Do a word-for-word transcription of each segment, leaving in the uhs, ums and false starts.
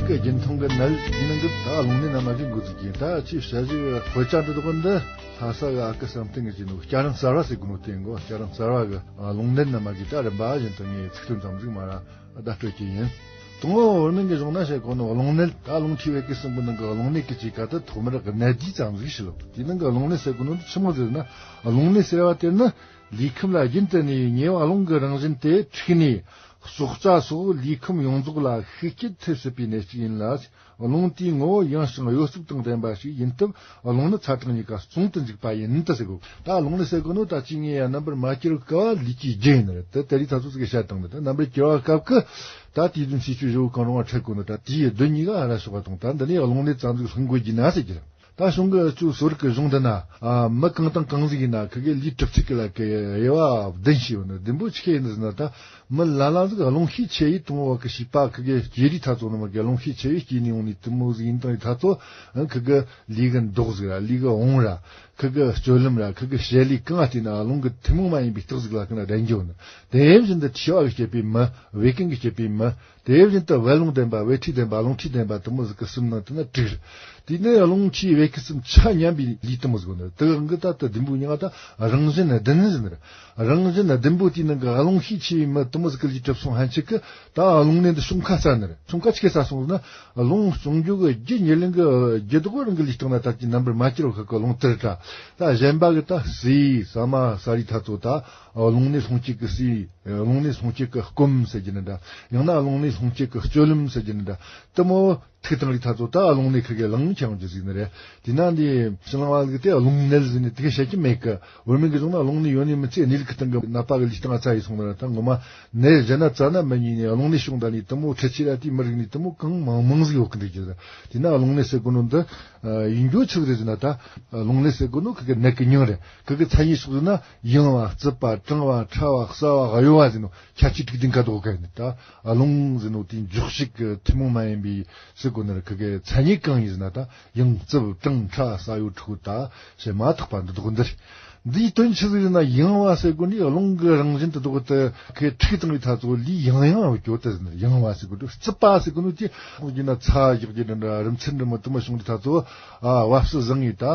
རྒྱུན་མཐོང་གི་ནད་ནང་གི་ད་རླུང་ནད་རྣམ་པ་གི་འགོ་འཛུགས་ཀྱི་ད་ཅིག་ཞལ་བཞུགས་དཔེ་ཆ་འདི་དག་འདི་ལྷ་ས་གི་ཨ་ཁུ་བསམ་གཏན་གྱི་ཅིག་ནོ་སྐྱ་རེངས་གསར་བ་ཟེར་གོ་ནོ་དེ་ཡིན་གོ། སྐྱ་རེངས་གསར་བ་གི་རླུང་ནད་རྣམ་པ་གི་ད་རིམ་པ་བཞིན་དུ་ངས་ཚིག་དོན་ཙམ་ཟིག་མ་ར་བརྡ་སྤྲོད་ཀྱི་ཡིན། དང་པོ་བོད་སྨན་གྱི་གཞུང་ན་བཤད་གོ་ནོ་རླུང་ནད། ད་རླུང་མཁྲིས་བད་ཀན་གསུམ་པོ་ནང་གི་རླུང་ནད་ཀྱི་ཅིག་ག་ད་ཐོག་མར་གནད་བསྡུས་ཙམ་ཟིག་ཞུ་ལོ། དེ་ནང་གི་རླུང་ནད་ཟེར་གོ་ནོ་འདི་ཆི་མོ་ཟེར་ན། རླུང་ནད་ཟེར་བ་དེ་ནི་ལུས་ཁམས་ལ་རྒྱུན་དུ་གནས་པའི་ཉེ་བ་རླུང་གི་རང་བཞིན་དེ་འཁྲུགས་ནས་སྲོག་རྩ་སོགས་ལུས་ཁམས་ཡོངས་རྫོགས་ལ་ཤུགས་རྐྱེན་ཐེབས་སྲིད་པའི་ནད་ཅིག་ཡིན་ལ། རླུང་དེའི་ངོ་བོ་ཡང་ཞིང་གཡོ་ཟོལ་དང་ལྡན་པ་ཞིག་ཡིན་སྟབས། རླུང་ནི་ཚ་གྲང་གཉིས་ཀ་ཟུང་དུ་འཇུག་པ་ཡིན་ད་ཟེར་གོ། ད་རླུང་ནད་ཟེར་གོ་ནོ་ད་ཅི་ངས་ཡང་རྣམ་པར་མ་བསྒྱུར་བའི་སྐབས་ལུས་ཀྱི་རྒྱུ་ཡིན་ནི་རེད། ད་དེ་རིགས་ད་ཚོ་ཚིག་གི་བཤད་བཏང་ནི་ད་རྣམ་པར་བསྒྱུར་བའི་སྐབས་ཀྱི་ད་དུས་རྒྱུན་སྲིད་ཆོས་བཞི་བོ་གང་རུང་བ་འཕྲད་གོ་ནི་ད་དེའི་བདུན་གཉིས་ཀ་ཧ་ར་ཞོག་པ་དང་། ད་འདི་ནས་རླུང་ནད་ཙམ་ཟིག་ལྷུང་དགོས་རྒྱུ་ན་ཟེར་གྱི་རེད། ད་གཞུང་གི་ཅུ་གསོ་རིག་གི་གཞུང་འདི་ན། ཨ། མི་གང་དང་གང་ཟིག་ཡིན་ན་ཁི་གེ་ལུས་གྲུབ་ཚུལ་གི་ལ་གི་དབྱེ་བ་བདུན་ཞིག་ཡོད་ནི། བདུན་པོ་ཆི་ཡིན་ཟེར་ན། ད་མི་ལ་ལ་ཟིག་རླུང་ཤས་ཆེ་ཡི་དང་པོ་བ་གི་བྱིས་པ་ཁི་གེ་སྐྱེ་རིས་ཐ་ཚོ་ནི་མ་གི་རླུང་ཤས་ཆེ་ཡི་སྐྱེ་ནི་ཡོང་ནི་དེ་མོ་ཟིག་ཡིན་དང་ཡི་ཐ་ཚོ། ཨ། ཁི་གེ་ལུས་གི་མདོག་ཟིག་ར་ལུས་གི་བོང་ར་ཁི་གེ་སྤྱོད་ལམ་ར་ཁི་གེ་བྱེད་ལས་གང་བལྟས་ན་རླུང་གི་ཐུན་མོང་མ་ཡིན་པའི་རྟགས་ཟིག་ལ་ཀི་ན་ལྡན་རྒྱུ་ནི། དེ་བཞིན་དུ་མཁྲིས་པ་གི་སྐྱེད་པའི་མི། བད་ཀན་གི་སྐྱེད་པའི་མི། དེ་བཞིན་དུ་བད་རླུང་ལྡན་པ། བད་མཁྲིས་ལྡན་པ། རླུང་མཁྲིས་ལྡན་པ། དེ་མོ་ཟིག་གི་གསུམ་ནང་དུ་ན་དྲུག་རེད། དེ་ནས་རླུང་མཁྲིས་བད་ཀན་གསུམ་ཆ་མཉམ་པའི་ལུས་དེ་མོ་ཟིག་ནི། དེ་གི་ད་ལྟ་བདུན་པོ་མྱིང་ད་རང་བཞིན་བདུན་ཟེར་ནི་རེད། རང་བཞིན་བདུན་པོ་དེའི་ནང་གི་རླུང་ཤས་ཆེ་བའི་མི་དེ་མོ་ཟིག་གི་ལུས་གྲུབ་སོང་ཕན་ཆད་ཀི་ད་རླུང་ནད་འདི་གཤོང་ཁ་ཟ་ནི་རེད། གཤོང་ཁ་ཆི་གེ་ཟ་སོང་ཟེར་ན། རླུང་གཤོང་རྒྱུ་གི་རྒྱུ་ཉེར་ལེན་གི་རྒྱུ་དག་རང་གི་ལུས་སྟེང་ན་ད་ཀྱི་རྣམ་པར་མ་བསྒྱུར་བ་ཁ་གི་རླུང་དེ་རེད་ད། ད་གཞན་པ་གི་ད་ཟས་ཟ་མ་ཟ་རིས་ཐ་ཚོ་ད་རླུང་ནད་སློང་བྱེད་གི་ཟས། རླུང་ནད་སློང་བྱེད་ཀྱི་སྐོམ་ཟེར་རྒྱུ་ནི་འདྲ། ཡང་ན་རླུང་ནད་སློང་བྱེད་ཀྱི་སྤྱོད་ལམ་ཟེར་རྒྱུ་ནི་འདྲ། དེ་མོ་ཐུག་བཏང་རིས་ཐ་ཚོ་ད་རླུང་ནད་ཁི་གེ་ལངས་ཀྱང་རྒྱུ་ཟིག་ནི་རེད། དེས་ན་འདི་ཕྱི་ནང་བ་ལུགས་དེ་རླུང་ནད་ཟེར་ནི་དེ་ག་བཤད་ཀྱི་མེད་ཀི། བོད་སྨན་གྱི་གཞུང་ན་རླུང་ནད་ཡོད་ནི་མི་ཚེ་གནས་ལུགས་ཀྱི་སྟེང་གི་ནད་པ་གི་ལུས་སྟེང་ང་ཚ་ཡི་སོང་ན་ད་ངོ་མ་ནད་གཞན་ན་ཙ་ན་མི་ཉིད་ནས་རླུང་ནད་བྱུང་ད་ནི་དེ་མོ་འཕྲུལ་ཆས་ལ་དེའི་མི་རིགས་ནི་དེ་མོ་གང་མང་མང་ཟིག་ཡོད་ཀི་འདུག་རྒྱུ་རེད། དེས་ན་རླུང་ནད་ཟེར་གོ་ནོ་འདི་ཡིན་རྒྱུ་ཆི་ཟིག་རེད་ཟེར་ན། ད་རླུང་ནད་ཟེར་གོ་ནོ་ཁི་གེ་ནད་ཀྱི་མྱིང་རེད། ཁི་གེ་མཚན་ཉིད་སོགས་ཟེར་ན། ཡང་བ། རྩུབ་པ། གྲང་བ། ཕྲ་བ། གསར་བ། གཡོ་བ་ཟེར་ནོ་ཁྱད་ཆོས་དྲུག་ལྡན་ཀ་དོག་ཀ་ཡིན། ད་རླུང་ཟེར་ནོ་དེའི་འཇོག་བྱེད་ཀྱི་ཐུན་མོང་མ་ཡིན་པའི་ཟེར་གོ་ནི་ར་ཁི་གེ་མཚན་ཉིད་གང་ཡིན་ཟེར་ན། ད་ཡང་རྩུབ་གྲང་ཕྲ་གསར་གཡོ་དྲུག་པོ་ད་བཤད་མ་ཐག་པ་འདི་དོག་འདིར། འདིའི་དོན་ཆི་ཟིག་ཡིན་ན། ཡང་བ་ཟེར་གོ་ནི་རླུང་གི་རང་བཞིན་དུ་དོག་ཏུ་ཁི་འཁྲུག་བཏང་རིས་ཐ་ཚོ་ལུས་ཡང་ཡང་བ་གྱོ་ཏི་ཟེར་ནི། ཡང་བ་ཟེར་གོ་དུ་རྩུབ་པ་ཟེར་གོ་ནོ་དེ་ཡིན་ན་ཚ་བཞག་རྒྱུ་འདྲ་འདྲ་རིམས་ཚད་འདྲ་མོ་དུ་མ་བྱུང་རིས་ཐ་ཚོ། ཨ། བ་སྤུ་བཟང་ངེ་ད་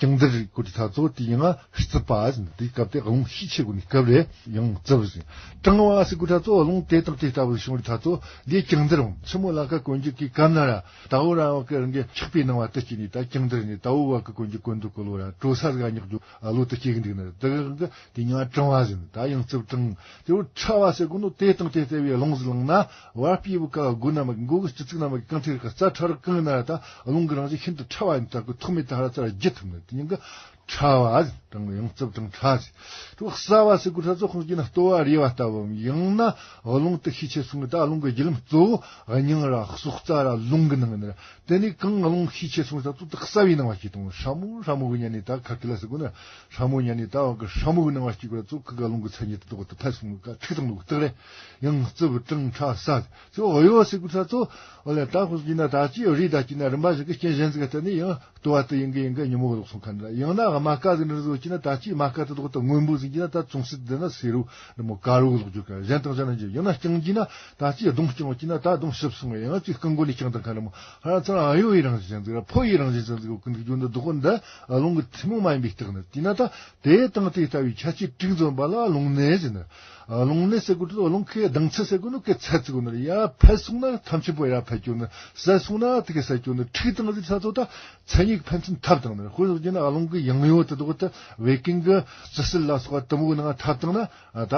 གྱང་འདར་གོ་དུས་ཐ་ཚོ་དེ་ཡང་རྩུབ་པ་ཟེར། དེའི་སྐབས་དེ་རླུང་ཤས་ཆེ་གོ་ནི་སྐབས་རེད། ཡང་རྩུབ་ཟེར། གྲང་བ་ཟེར་གོ་ཐ་ཚོ་རླུང་དེ་དང་དེ་ལྟ་བུ་བྱུང་རིས་ཐ་ཚོ་ལས་གྱང་འདར་འོང་། ཆི་མོ་ལ་ཀ་གོན་རྒྱུ་གི་སྐབས་ན་ར་ད་འོ་ར་བ་གི་རང་གི་འཁྱག་པའི་ནང་བ་དུ་སྐྱེས་ནི་ད་གྱང་འདར་ནི། ད་འོ་བ་གི་གོན་རྒྱུ་གོན་དུ་གོ་ལོ་ར་དྲོ་ས་ཟིག་ག་ཉག་རྒྱུ་ཨ་ལོ་དུ་སྐྱེ་གི་འདུག་ནི། དེ་གི་དེ་ཡང་གྲང་བ་ཟེར། ད་ཡང་རྩུབ་གྲང་། དེ་བོ་ཕྲ་བ་ཟེར་གོ་ནོ་དེ་དང་དེ་ལྟ་བུའི་རླུང་ཟིག་ལངས་ན། བ་སྤུའི་བུ་ག་མགོ་ན་མ་གི་མགོ་གི་སྤྱི་གཙུག་ན་མ་གི་རྐང་མཐིལ་གི་རྩ་ཕྲ་རུ་གང་ན་ར་ད་རླུང་གི་རང་བཞིན་ཤིན་ཏུ་ཕྲ་བ་ཡིན། ད་གི་ཐོག་མེད་ད་ཧ་ར་ཙ་ར་བརྒྱུད་ཐུབ་ནི། དེ་ཉིད་གི་ཕྲ་བ་ཟེར། གྲང་ཡང་རྩུབ་གྲང་ཕྲ་ཟེར། དེ་བོ་གསར་བ་ཟེར་གོ་ཐ་ཚོ་ཁོང་གི་ན་ལྟོ་བ་རེ་བ་ལྟ་བུ། ཡང་ན་རླུང་དུ་ཤས་ཆེ་སོང་གི་ད་རླུང་གི་བརྒྱུད་ལམ་གཙོ་བོ་སྙིང་ར་སྲོག་རྩ་ར་རླུང་གི་ནང་ནི་ར། དེ་ནས་གང་རླུང་ཤས་ཆེ་སོང་ད་ཚོ་དེ་གསར་བའི་ནང་བ་སྐྱེས་དང་། ཧྲ་མོ་ཧྲ་མོ་གི་ཉན་ནས་ད་ཁ་ཁི་ལ་ཟེར་གོ་ན་ཧྲ་མོ་ཉན་ནས་ད་བ་གི་ཧྲ་མོ་གི་ནང་བ་སྐྱེས་གོ་ཚོ་ཁི་ག་རླུང་གི་མཚན་ཉིད་དེ་དོག་དེ་ཕལ་སོང་གི་འཁྲུག་དང་ལུག་སྟག་རེད། ཡང་རྩུབ་གྲང་ཕྲ་གསར་ཚོ་གཡོ་ཟེར་གོ་ཐ་ཚོ་ཨོ་ལེ་ད་ཁོ་ཟིག་ན་ད་ཅི་རི་ད་ཅི་ན་རིམ་པ་ཞིག་གི་རྐྱེན་གཞན་ཟིག་ག་བརྟེན་ནས་ཡང་ལྟོ་བ་དེ་ཡིན་གི་ཡིན་གི་ཉིན་མོ་གི་ལོག་སོང་ཁ་འདྲ། ཡང་ན་རྨ་ཁ་ཟིག་ནི་ཟོ་ཅི་ན་ད་ཅི་རྨ་ཁ་དེ་དོག་དེ་སྔོན་པོ་ཟིག་ཅི་ན་ད་ཅུང་ཟད་དེ་ན་སེར་རོ་འདི་མོ་དཀར་རོ་ལོག་རྒྱུ་ག་གཞན་དང་གཞན་ན་འཇུ། ཡང་ན་རྐྱང་ཅི་ན་ད་ཅི་གདོང་རྐྱང་ཅི་ན་ད་གདོང་ཞིབ་སོང་ཡང་ཅི་རྐང་མགོ་ནས་རྐྱང་དང་ཁ་འདྲ་མོ་ཧ་ར་ཚ་ར་ཨ་ཡོ་ཡི་རང་བཞིན་ཟིག་ར་ཕོ་ཡི་རང་བཞིན་ཟིག་གོ་ཀུན་གྱི་རྒྱུ་འདི་དོག་འདི་རླུང་གི་ཐུན་མོང་མ་ཡིན་པའི་རྟགས་ནི། དེས་ན་ད་དེ་དང་དེ་ལྟ་བུའི་ཁྱད་ཆོས་དྲུག་འཛོམས་པ་ལ་རླུང་ནད་ཟེར་ནི། རླུང་ནད་ཟེར་གོ་དུས་རླུང་ཁའི་ལྡང་ཚད་ཟེར་གོ་ནོ་ཁའི་ཚད་ཟེར་གོ་ནོ་ཡ་འཕེལ་སོང་ན་ཐམས་ཅད་པོ་ཡ་འཕེལ་སྐྱོ་ནི། ཟད་སོང་ན་དེ་གའི་ཟད་སྐྱོ་ནི། འཁྲུག་དང་ཟེར་ས་ཚོ་ད་མཚན་ཉིད་ཕན་ཚུན་འཐབ་དང་ནི། དཔེ་བཞག་རྒྱུ་ན་རླུང་གི་ཡང་གཡོ་དེ་དག་ད་བད་ཀན་གི་སྤྱི་སྲིད་ལ་སོགས་པ་དེ་མོ་གི་ནང་འཐབ་དང་ན་ད་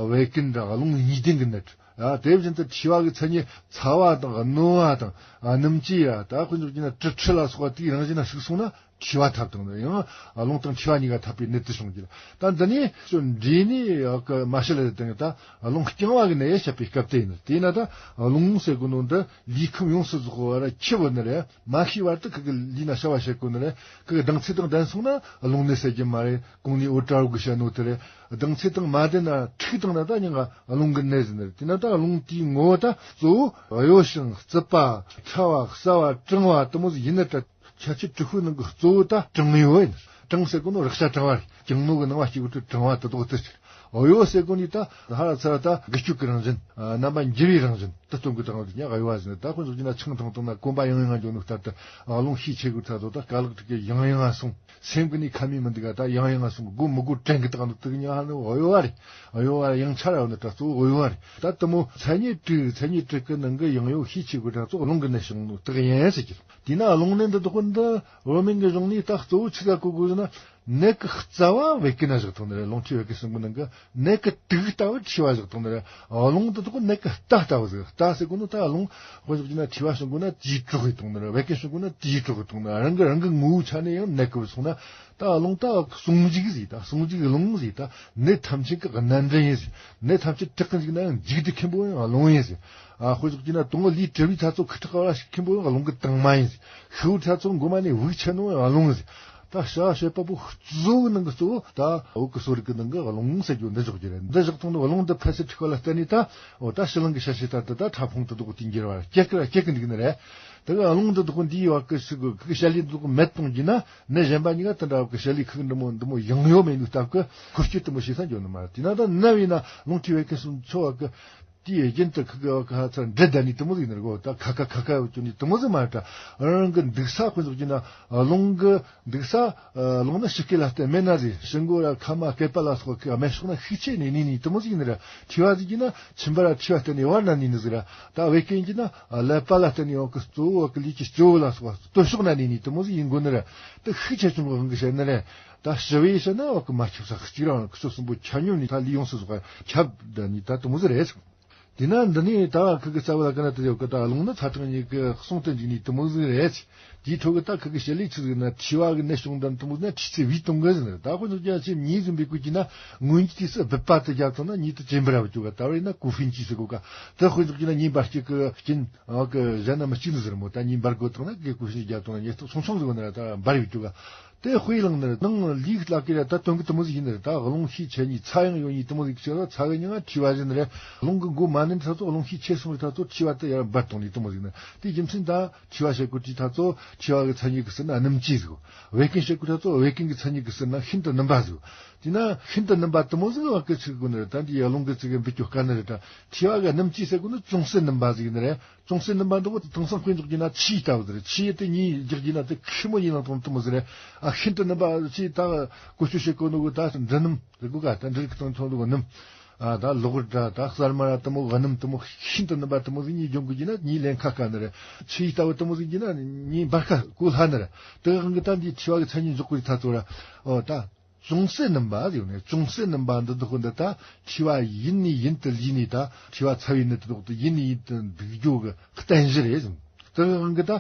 བད་ཀན་འདྲ་རླུང་གཉིས་ལྡན་གི་ནད། ཡ་དེ་བཞིན་དུ་མཁྲིས་པ་གི་མཚན་ཉིད་ཚ་བ་དང་རྣོ་བ་དང་སྣུམ་བཅུད་ཡ་ད་དཔེ་བཞག་རྒྱུ་ན་དྲི་མཁྲིས་ལ་སོགས་པ་དེའི་རང་བཞིན་ན་ཞུགས་སོང་ན། མཁྲིས་པ་འཐབ་དང་ནི་ཡང་རླུང་དང་མཁྲིས་པ་གཉིས་ཀ་འཐབ་པའི་ནད་དུ་བྱུང་གི། ད་འདི་ནས་ཅོ་འདྲེས་ནས་ཡག་གི་མ་ཤི་ལ་དང་ད་རླུང་རྐྱང་བ་གི་ནད་ཡང་བཤད་པའི་སྐབས་དེ་ཡིན། དེས་ན་ད་རླུང་ཟེར་གོ་ནོ་འདི་ལུས་ཁམས་ཡོངས་སུ་རྫོགས་པ་ར་ཁྱི་བོ་ནི་རེད། མ་ཤི་བར་དུ་ཁི་གི་ལུས་ན་བྱ་བ་བྱེད་གོ་ནི་རེད། ཁི་གི་ལྡང་ཚད་དང་ལྡན་སོང་ན་རླུང་ནད་ཟེར་རྒྱུ་མ་རེད། གོང་ནས་འོད་དྲ་བོ་གི་བཤད་ནོ་དེ་རེད། ལྡང་ཚད་དང་མ་ལྡན་ན་འཁྲུག་དང་ན་ད་ཉིན་ག་རླུང་གི་ནད་ཟེར་ནི་རེད། དེས་ན་ད་རླུང་དེའི་ངོ་བོ་ད་གཙོ་བོ་གཡོ་ཞིང་རྩུབ་པ་ཕྲ་བ་གསར་བ་གྲང་བ་དེ་མོ་ཟིག་ཡིན་ནི་ད། ཁྱད་ཆོས་དྲུག་པོའི་ནང་གི་གཙོ་བོ་ད་གྲང་གཡོ་ཡིན། གྲང་ཟེར་གོ་ནོ་རེག་བྱ་གྲང་བ་རེད། གྱང་རྣོ་གི་ནང་བ་སྐྱེ་གོ་དུས་གྲང་བ་དེ་དོག་དེ་ཟེར། གཡོ་བ་ཟེར་གོ་ནི་ད་ཧ་ར་ཚ་ར་ད་འགུལ་སྐྱོད་ཀྱི་རང་བཞིན། རྣམ་པ་འགྱུར་བའི་རང་བཞིན་དུ་སྟོན་གི་དང་ཡང་གཡོ་བ་ཟེར་ནས། ད་དཔེ་འཇོག་རྒྱུ་ན་ཆང་འཐུང་བཏང་ན་གོམ་པ་ཡང་ཡང་འགྱོ་ནོ་ལྟར་དུ་རླུང་ཤས་ཆེ་གི་ཚ་དོ་ད་དཀའ་ལག་དྲུག་གི་ཡང་ཡང་སོང་། སེམས་ཀྱི་ནི་ཁ་མི་མི་འདུག་ག་ད་ཡང་ཡང་སོང་། དགོས་མི་དགོས་དྲན་གི་དང་ནི་དུ་ཡང་ཧ་ནི་གཡོ་བ་རེད། གཡོ་བ་ཡང་ཆ་ར་བ་ནི་ད་གཙོ་བོ་གཡོ་བ་རེད། ད་དུ་མོ་མཚན་ཉིད་དྲུག་མཚན་ཉིད་དྲུག་གི་ནང་གི་ཡང་གཡོ་ཤས་ཆེ་གི་ད་གཙོ་རླུང་གི་ནད་བྱུང་ནོ་དག་ཡིན་ཟེར་གི། དེས་ན་རླུང་ནད་འདི་དག་འདི་བོད་སྨན་གི་གཞུང་ནས་ད་གཙོ་བོ་ཆི་ཟིག་གོ་དགོས་ཟེར་ན། ནད་ཀྱི་རྩ་བ་བད་ཀན་ན་བཞག་ཐུབ་ནི་རེད། རླུང་མཁྲིས་བད་ཀན་གསུམ་གི་ནང་གི་ནད་ཀྱི་དུག་ལྟ་བུ་མཁྲིས་པ་བཞག་ཐུབ་ནི་རེད། རླུང་དེ་དག་ནད་ཀྱི་རྟ་ལྟ་བུ་ཟིག་རྟ་ཟེར་གོ་ནོ་ད་རླུང་དཔེ་འཇོག་རྒྱུ་ན་མཁྲིས་པ་བྱུང་གོ་ན་དེའི་དྲག་གི་ཐུབ་ནི་རེད། བད་ཀན་བྱུང་གོ་ན་དེའི་དྲག་གི་ཐུབ་ནི་རེད། རང་གི་རང་གི་ངོ་བོའི་ཆ་ནས་ཡང་ནད་ཀྱི་བུ་སོང་ན་ད་རླུང་ད་ཟུངས་འཇུག་ཟིག་ད་ཟུངས་འཇུག་རླུང་ཟིག་ད་ནད་ཐམས་ཅད་ཀྱི་གནད་མགྲིན་ཡིན་ཟིག་ནད་ཐམས་ཅད་དྲག་གི་འཇུག་ན་ཡང་འཇུག་རྒྱུ་མཁན་པོ་ཡང་རླུང་ཡིན་ཟིག་ཨ་དཔེ་འཇོག་རྒྱུ་ན་དུང་ལས་གྲུབ་པའི་ཐ་ཚོ་ཁུ་ཁྲག་བ་ཤི་མཁན་པོ་ཡང་རླུང་གི་དྭངས་མ་ཡིན་ཟིག་ཤི་བོའི་ཐ་ཚོ་མགོ་མ་ནས་དབུགས་ཆད་ནོ་ཡང་རླུང་ཟིག་ད་བྱ་བྱེད་པ་པོ་གཙོ་བོའི་ནང་གི་གཙོ་བོ་ད་བོད་ཀྱི་གསོ་རིག་གི་ནང་གི་རླུང་ཟེར་རྒྱུ་འདི་འཇོག་རྒྱུ་རེད། འདི་བཞག་ཐོག་ནས་རླུང་འདི་ཕལ་ཆེར་མཁྲིས་པ་ལ་བརྟེན་ནས་ད་འོ་ད་ཕྱི་གླིང་གི་ཤ་ཤེད་ལྟར་དུ་ད་ཕྲ་ཕུང་དུ་དོག་དེ་འགྱུར་བ་སྐྱེ་ཀི་སྐྱེ་ཀི་འདུག་ནི་རེད། ད་གི་རླུང་འདི་དོག་འདིའི་བར་གི་ཞིག་གི་ཞལ་ལས་དོག་མེད་གཏོང་རྒྱུ་ན་ནད་གཞན་པ་གཉིས་ཀ་དེ་འདྲ་བ་གི་ཞལ་ལས་ཁུག་འདི་མོ་འདི་མོ་ཡང་ཡོད་མེད་འདུག་སྟབས་གི་འཁོར་སྐྱོད་དུ་མོ་ཤེས་ས་འཇོག་ནི་མ་རེད། དེས་ན་ད་ནད་བས་ན་རླུང་མཁྲིས་བད་ཀན་གསུམ་འཚོ་བ་གི་དེའི་རྒྱུན་དུ་ཁུ་གི་བ་ག་ཚར་འདྲེ་ལྡན་ནི་དུ་མོ་ཟིག་ནི་རེད་གོ་ད་ཁ་ཁ་ཁ་ཁ་བཅུ་ནི་དུ་མོ་ཟིག་མ་རེད། ད་རང་གི་འདུག་ས་དཔེ་འཇོག་རྒྱུ་ན་རླུང་གི་འདུག་ས་རླུང་ནི་ཕྱི་སྐད་ལ་བརྟེན་མེད་ན་ཟིག་ཕྱི་མགོ་ར་ཁ་མ་སྐེད་པ་ལ་སོགས་ཀྱི་སྨད་ཕྱོགས་ན་ཤུགས་ཆེ་ནི་ནི་ནི་དུ་མོ་ཟིག་ནི་རེད། མཁྲིས་པ་ཟིག་གི་ན་མཆིན་པ་ར་མཁྲིས་པ་བརྟེན་ནི་བར་ན་ནི་ནི་ཟིག་ར་ད་བད་ཀན་གྱི་ན་ཀླད་པ་ལ་བརྟེན་ནི་ཡོང་གི་གཙོ་བོ་གི་ལུས་ཀྱི་སྤྱི་བོ་ལ་སོགས་པ་སྟོད་ཕྱོགས་ན་ནི་ནི་དུ་མོ་ཟིག་ཡིན་དགོས་ནི་རེད། དེ་ཤུགས་ཆེ་ཆུང་གི་དབང་གིས་བཤད་ནི་རེད། ད་ཞི་བའི་ཕྱིར་ན་བ་གི་མ་ཁྱབ་ས་གཅིག་རང་ཁུ་ཚོ་གསུམ་པོ་ཁྱབ་སྙོམས་ནི་ད་ལུས་ཡོངས་སུ་རྫོགས་པ་ཁྱབ་ད་ནི་ད་དུ་མོ་ཟིག་རེད། དེས་ན་འདི་ནི་ད་བ་ཁུ་གི་རྩ་བ་ལ་ག་ན་དུ་ཡོད་གི་ད་རླུང་ནི་ཚ་གྲང་གཉིས་ཀྱི་གསུང་དུ་འཇུག་ནི་དུ་མོ་ཟིག་རེད། དེའི་ཁྲོད་ཀྱི་ད་ཁུ་གི་ཞི་ལུས་ཆི་ཟིག་ན་མཁྲིས་པ་གི་ནད་བྱུང་དམ་དུ་མོ་ཟིག་ན་མཁྲིས་ཚེ་བའི་དུང་གི་ཟིག་ན་ད་དཔེ་འཇོག་རྒྱུ་ཆེ་མྱི་ཟིན་པའི་ཀུན་གྱི་ན་སྔོན་གྱི་དུས་སུ་སྦུད་པ་དུ་རྒྱབ་ཐོག་ན་མྱི་དུ་ཅན་པར་བ་བཅུག་ག་ད་བས་ན་ཀུ་ཧྥིན་གྱིས་སུ་གོ་ག་ད་དཔེ་འཇོག་རྒྱུ་ན་མྱི་འབར་སྐྱི་གི་སྐྱིན་བ་གི་གཞན་ན་མི་གཅིག་ནི་ཟིག་ར་མོ་ད་མྱི་འབར་དགོས་དང་ན་གི་ཀུ་ཧྥིན་རྒྱབ་ཐོག་ན་ཉེ་ཐོག་ཆུང་ཆུང་ཟིག་ན་ར་ད་འབར་བའི་བཅུག་ག་དེ་དཔེ་བླངས་ནི་རེད། ནང་ལུས་ལ་ཀི་ར་ད་དོན་གི་དུ་མོ་ཟིག་ཡིན་ནི་རེད། ད་རླུང་ཤས་ཆེ་གཉིས་ཚ་ཡང་ཡོད་གཉིས་དུ་མོ་ཟིག་ཆེ་ལ་ཚ་གི་མྱིང་ང་མཁྲིས་པ་ཟེར་ནི་རེད། རླུང་གི་མགོ་མ་ནི་ད་ཚོ་རླུང་ཤས་ཆེ་སོང་རེད། ད་ཚོ་མཁྲིས་པ་དེ་ཡར་འབར་གཏོང་ནི་དུ་མོ་ཟིག་ནི་དེ་རྒྱུ་མཚན་ད་མཁྲིས་པ་བཤད་གོ་དྲིས་ད་ཚོ་མཁྲིས་པ་གི་མཚན་ཉིད་གི་ཟེར་ན་སྣུམ་ལྕེ་ཟིག་བད་ཀན་བཤད་གོ་ད་ཚོ་བད་ཀན་གི་མཚན་ཉིད་གི་ཟེར་ན་ཤིན་ཏུ་སྣུམ་པ་ཟིག་དེས་ན་ཤིན་ཏུ་སྣུམ་པ་དུ་མོ་ཟིག་བ་གི་ཚིག་གོ་ནི་རེད། ད་འདི་ཡ་རླུང་གི་ཚིག་གི་འབུད་རྒྱུ་དཀའ་ནི་རེད། ད་མཁྲིས་པ་གི་སྣུམ་ལྕེ་ཟེར་གོ་ནི་ཅུང་ཟད་སྣུམ་པ་ཟིག་ནི་རེད། ཅུང་ཟད་སྣུམ་པ་འདི་བོ་དེང་སང་དཔེ་འཇོག་རྒྱུ་ན་ཆུ་ཡི་ལྟ་བུ་ཟེར། ཆུ་ཡི་དེ་གཉིས་རྒྱག་རྒྱུ་ན་དེ་ཁི་མོ་གཉིས་ནང་དང་དུ་མོ་ཟེར། ཨ་ཤིན་ཏུ་སྣུམ་པ་ཆུ་ཡི་ད་བཀོལ་སྤྱོད་བྱེད་གོ་ནོ་གི་ད་འབྲུ་སྣུམ་ཟེར་གོ་ག་ད་འབྲུ་རིགས་དང་ཚོང་ལུགས་སྣུམ། ཨ་ད་གློག་སྒྲ་ད་གསར་མ་ར་དུ་མོ་གི་སྣུམ་དུ་མོ་ཤིན་ཏུ་སྣུམ་པ་དུ་མོ་ཟིག་གཉིས་འཇོག་དགོས་རྒྱུ་ན་གཉིས་ལེན་ཁ་དཀའ་ནི་རེད། ཆུ་ཡི་ལྟ་བུ་དུ་མོ་ཟིག་རྒྱུ་ན་གཉིས་འབར་ཁ་གོ་སླ་ནི་རེད། དེ་གང་གི་ད་འདི་མཁྲིས་པ་གི་མཚན་ཉིད་འཇོག་དགོས་རྒྱུ་ད་ཚོ་ར་ཨོ་ད། ཅུང་ཟད་སྣུམ་པ་ཡོད་ནས་ཅུང་ཟད་སྣུམ་པ་འདི་དག་འདི་ད་མཁྲིས་པ་ཡུན་ནས་ཡུན་དུ་ལུས་ནས་ད་མཁྲིས་པ་ཚ་བའི་ནད་དེ་དག་ཏུ་ཡུན་ནས་ཡུན་དུ་འདུག་རྒྱུ་གི་རྟེན་གཞི་རེད་ཟེར། དེ་གི་དབང་གིས་ད་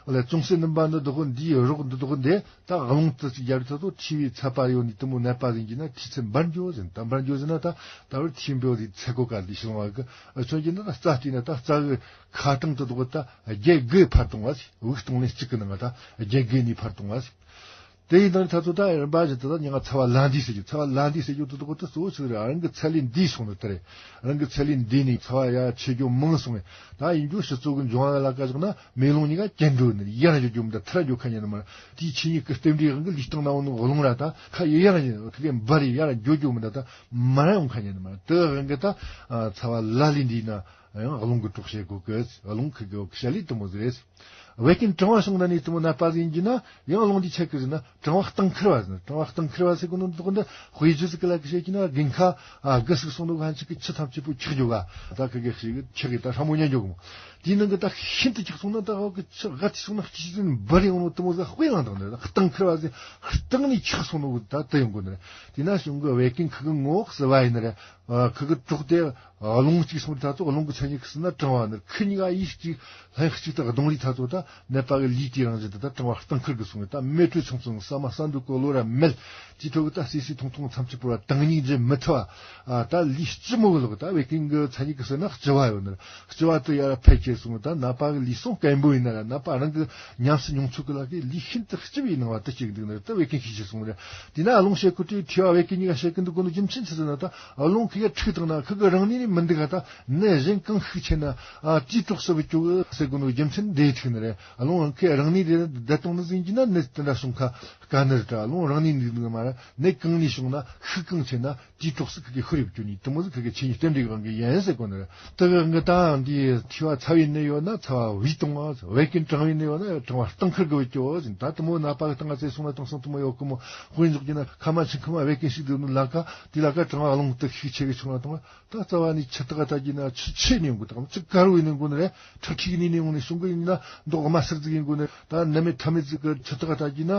ལས་ཅུང་ཟད་སྣུམ་པ་འདི་དག་འདིའི་རོགས་འདི་དག་འདི་ད་རླུང་དུ་ཅིག་རྒྱབ་ད་དོ་མཁྲིས་པའི་ཚད་པ་ཡོད་ནས་དེ་མོ་ནད་པ་ཟིན་གྱི་ན་མཁྲིས་ཚད་འབར་འགྱོ་ཟེར། ད་འབར་འགྱོ་ཟེར་ན་ད་ད་བར་མཁྲིས་འབོལ་ཟིག་ཚད་གོ་ག་ལས་ཤི་ལོང་བ་གི་མཚོན་གྱི་ན་ད་རྩ་བལྟས་ན་ད་རྩ་གི་ཁ་གྲངས་དེ་དག་ད་བརྒྱད་དགུ་འཕར་གཏོང་བ་ཟིག་དབུགས་གཏོང་ལེན་གཅིག་གི་ནང་ད་བརྒྱད་དགུ་ནས་འཕར་གཏོང་བ་ཟིག་དེ་ཡི་ནང་ད་ཚོ་ད་རིམ་པ་བཞིན་དུ་ད་མྱིང་ང་ཚ་བ་ལ་འདི་ཟེར་རྒྱུ། ཚ་བ་ལ་འདི་ཟེར་རྒྱུ་དེ་དག་དེ་གཙོ་བོ་ཆི་རེད། རང་གི་ཚད་ལས་འདས་སོང་ནི་དེ་རེད། རང་གི་ཚད་ལས་འདས་ནས་ཚ་བ་ཡ་ཆེ་རྒྱུ་མང་སོང་བས་ད་ཡིན་རྒྱུ་ཕྱི་ཚུལ་གི་འབྱུང་བ་ལ་ཀ་བཞག་ན་མེ་རླུང་གཉིས་ཀ་གྱེན་འགྲོ་ནི་ཡར་འགྲོ་རྒྱུ་མི་འདུག་མཐར་འགྲོ་ཁ་ཉན་ནི་མ་རེད། དེའི་ཆོས་ཉིད་ཀྱི་རྟེན་འབྲེལ་དབང་གིས་ལུས་སྟེང་ན་འོང་ནི་རླུང་ར་ད་ཁ་ཡི་ཡར་ཉན་ཁ་གི་འབར་ཡི་ཡར་འགྲོ་རྒྱུ་མི་འདུག་ད་མར་འོང་ཁ་ཉན་ནི་མ་རེད། དེ་དབང་གིས་ད་ཚ་བ་ལ་ལས་འདས་ན་ཡང་རླུང་གི་གྲོགས་བྱེད་དགོས་གི། རླུང་ཁ་གི་བྱ་ལས་དེ་མོ་ཟིག་རེད། བད་ཀན་གྲང་བ་བྱུང་ན་ནི་དེ་མོ་ནད་པ་ཟིག་ཡིན་གྱི་ན་ཡང་རླུང་འདི་ཆད་གི་ཟེར་ན་གྲང་བ་གཏིང་འཁོར་བ་ཟེར། གྲང་བ་གཏིང་འཁོར་བ་ཟེར་གོ་ནོ་འདི་དག་འདི་དཔེ་བརྗོད་ཟིག་གི་ལ་གི་བཤད་ཀྱི་ན་རྒན་ཁ་ཨ་དགུ་ཟིག་སོང་ནོ་ག་ཧན་ཆི་གི་ཆུ་ཐམས་ཅད་པོ་འཁྱག་འགྱོ་ག་ད་གི་གི་ཞིག་འཁྱག་གི་ད་ཧྲ་མོ་ཉན་འགྱོ་གི་མོ། དེའི་ནང་གི་ད་ཤིན་ཏུ་འཁྱག་སོང་ན་ད་གི་ཆུ་ག་ཐི་སོང་ན་སྐྱིད་ཟིན་འབར་ཡོང་ནོ་དེ་མོ་ཟིག་དཔེ་ལང་དང་འདི་གཏིང་འཁོར་བ་ཟིག་གཏིང་ནས་འཁྱག་སོང་ནོ་གི་ད་དེ་ཡོང་གོ་ནི་རེད། དེ་ན་གཞུང་གི་བད་ཀན་ཁ་གི་ངོ་བོ་ཟིག་བ་ཡིན་ནི་རེད། ཁུ་གི་དྲུག་དེ་རླུང་གཅིག་སོང་ད་ཚོ་རླུང་གི་མཚན་ཉིད་ཀྱི་ཟེར་ན་གྲང་བ་ནི་ཁུ་གཉིས་ཀ་ཡིད་གཅིག་ལྷན་གཅིག་ཏུ་གདོང་ལས་ད་ཚོ་ད་ནད་པ་གི་ལུས་དེའི་རང་བཞིན་དེ་ད་གྲང་བ་གཏིང་འཁོར་གི་སོང་ད་མེ་དྲོད་ཆུང་ཆུང་ཟ་མ་ཟ་འདུག་གོ་ལོ་ར་མེད། དེའི་ཁྲོད་གི་ད་སི་སི་ཐུང་ཐུང་མཚམས་གཅིག་པོ་ར་དྭངས་སྙིགས་འཇིབ་མི་ཐུབ་བ། ད་ལུས་ལྕི་མོ་གི་ལོག་ད་བད་ཀན་གི་མཚན་ཉིད་ཀྱི་ཟེར་ན་ལྕི་བ་ཡོད་ནི་ལྕི་བ་དེ་ཡར་འཕེལ་ཁྱེར་སོང་ད་ནད་པ་གི་ལུས་ཟུངས་སྐམ་པོ་ཡིན་ན་ར་ནད་པ་རང་གི་ཉམས་སུ་མྱོང་ཚུལ་གི་ལ་གི་ལུས་ཤིན་ཏུ་ལྕི་བའི་སྣང་བ་དེ་སྐྱེ་གི་འདུག་ནི་ད་བད་ཀན་ཤས་ཆེ་སོང་རེད། དེས་ན་རླུང་བཤད་ཁུ་དྲི་མཁྲིས་པ་བད་ཀན་གཉིས་ཀ་བཤད་གི་འདུག་གོ་ནོ་རྒྱུ་མཚན་ཆི་ཟེར་ན་ད་རླུང་ཁ་ ཡ་འཁྲུག་བཏང་ན་ཁུ་གི་རང་ནུས་ནི་མི་འདུག་ག་ད་ནད་གཞན་གང་ཤུགས་ཆེ་ན་ཨ་དེའི་གྲོགས་སུ་བུད་ཀྱོག་ཟེར་གོ་ནོ་རྒྱུ་མཚན་འདི་ཐུག་ནི་རེད། ཨ་ལོང་ཁི་རང་ནུས་དེ་བསྡད་གཏོང་ནི་ཟིན་གྱི་ན་ནད་དེ་འདྲ་བྱུང་ཁ་དཀའ་ནི་རེད། ད་ཨ་ལོང་རང་ནུས་འདུག་ནི་མ་རེད། ནད་གང་ནུས་བྱུང་ན་ཤུགས་གང་ཆེ་ན་དེའི་གྲོགས་སུ་ཁུ་གི་ཤུ་རེ་བུད་ཀྱོག་ནི་དེ་མོ་ཟིག་ཁུ་གི་ཆེ་ནི་རྟེན་འབྲེལ་གི་དབང་གིས་ཡིན་ཟེར་གོ་ནི་རེད། དེ་གི་ང་ད་འདི་མཁྲིས་པ་ཚ་བའི་ནད་ཡོད་ན་ཚ་བ་བུད་གཏོང་བ། བད་ཀན་གྲང་བའི་ནད་ཡོད་ན་གྲང་བ་གཏང་ཁུལ་གི་བུད་ཀྱོག་ཟིན། ད་དེ་མོ་ནད་པ་གི་སྟེང་ང་ཚེ་སོང་ན་དེང་སང་དེ་མོ་ཡོད་གི་མོ། དཔེ་འཇོག་རྒྱུ་ན་ཁ་མ་ཆིན་ཁ་མ་བད་ཀན་ཞིག་འདུག་ནི་ལ་ཀ་དེ་ལ་ཀ་གྲང་བ་རླུང་དུ་ཤུགས་ཆེ་གི་བྱུང་ན་དང་། ད་རྩ་བ་ནས་ཆུ་དག་ལྟ་རྒྱུ་ན་ཆུ་ཆེ་ནས་ཡོང་གི་དང་ཆུ་དཀར་བོ་ནས་འགོ་ནི་རེད། ཁྲག་མཁྲིས་ནས་ནས་ཡོང་ནས་བྱུང་གི་ཡིན་ན་མདོག་དམར་སེར་ཟིག་ཡིན་དགོ་ནི་རེད། ད་ནད་མེད་ཐ་མེད་ཟིག་གི་ཆུ་དག་ལྟ་རྒྱུ་ན་